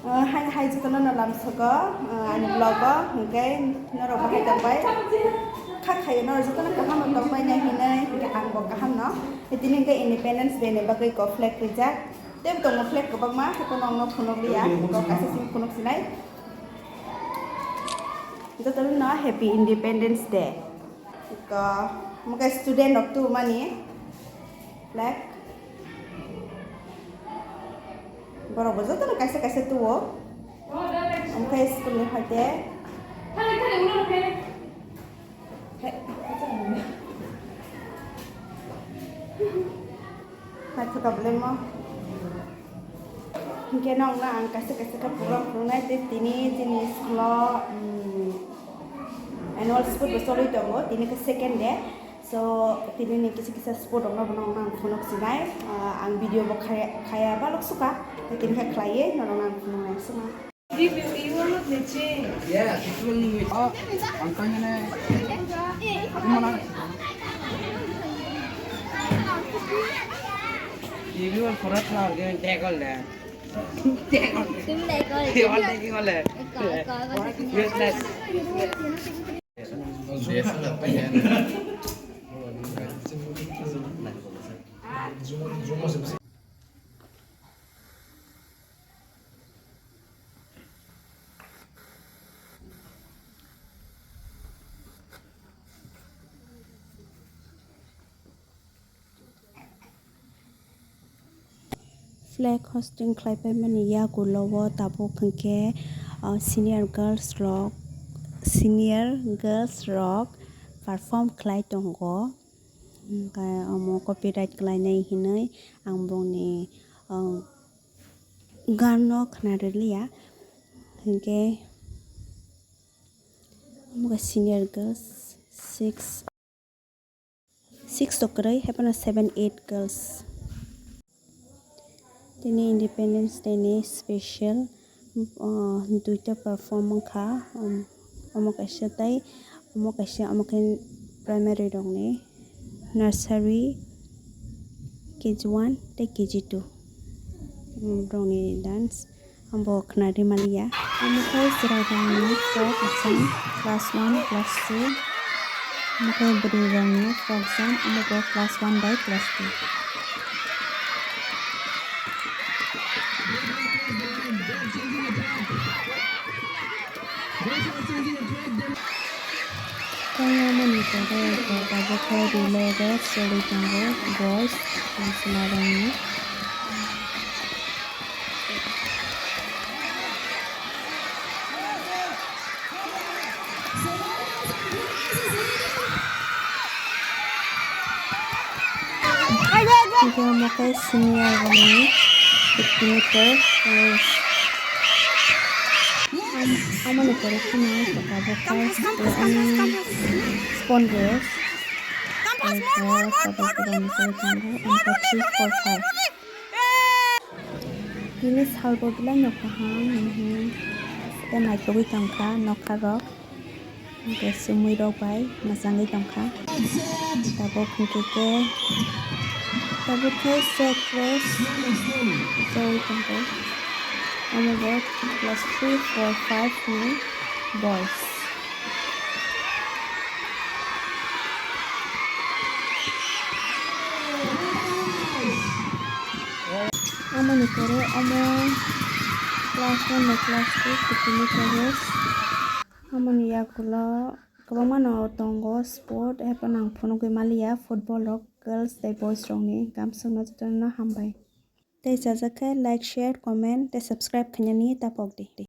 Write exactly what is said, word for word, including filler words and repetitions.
Uh, hai hai jotono no lamsogo, uh, ani vlog o, hwnkhe norok bahai tongbai. Kha khayo norok jotono kaham no tongbai nai hinwi, hwnkhe ang bo kaham no. Tini hwnkhe Independence Day ni bagwi kok flag rijak. Tei tongo flag kwbangma, haikhe nokno phunuk liya, kok kaisa simi phunuk sinai. Jotono no Happy Independence Day. Ko, omo khe student rok tubumani flag. Borok bo jotono kaisa kaisa tuo. Omo khe school ni hoite. Naithotok le mo. Hinkhe nokno ang kaisa kaisa khe program phunuknai tei tini chini school o, um, annual sport bo choli tongo, tini khe second day. So, tini ni kisa kisa sport rokno bo nokno ang phunuk sinai. Ah, ang video bo khaya, khaya balok sukha, tei tini khe khlaiwi norokno ang phunuknai sukha. Flag hosting khlaipaimani yagulo o tabuk hwnkhe, uh, senior girls rok, senior girls rok perform khlai tongo. Hwnkhe omo copyright khlainai hinwi ang bongni, uh, gan no khwnarwliya. Hwnkhe omo khe senior girls six. Six to kwrwi, haphano seven, eight girls. Tini Independence Day ni special, uh, duita perform wngkha, um, omo kaisa tei omo kaisa, omo khe primary rokni nursery, K G one tei K G two, um, rokni dance. Abo khwnarwi manliya. Omo khe chwrairokni frock exam class one, class two. Omo khe bwrwirokni frock exam, omo bo class one bai class two. Tei omo ni pore tabuk khe relay race choli tongo boys, chwlarokni. Hingke omo khe senior rokni fifty meter race. Am-, amoni pore kheno tabuk khe ani spon race. Tini salbo belai no kaham, mhm, tei naitugwi tongkha nokha rok, hingke sumui rok bai mwchangwi tongkha. Tabuk hingke khe, tabuk khe sack race choli tongkha. Omo bo class three, four, five ni boys. Amoni pore omo class one bai class two fifty meter race. Amoni yagulo kwbangma no tongo sport, haphano ang phunugwi maliya football rok girls tei boys rokni gamsokno jotono hambai. Tei chajak khe like, share, comment tei subscribe khainani tapok di.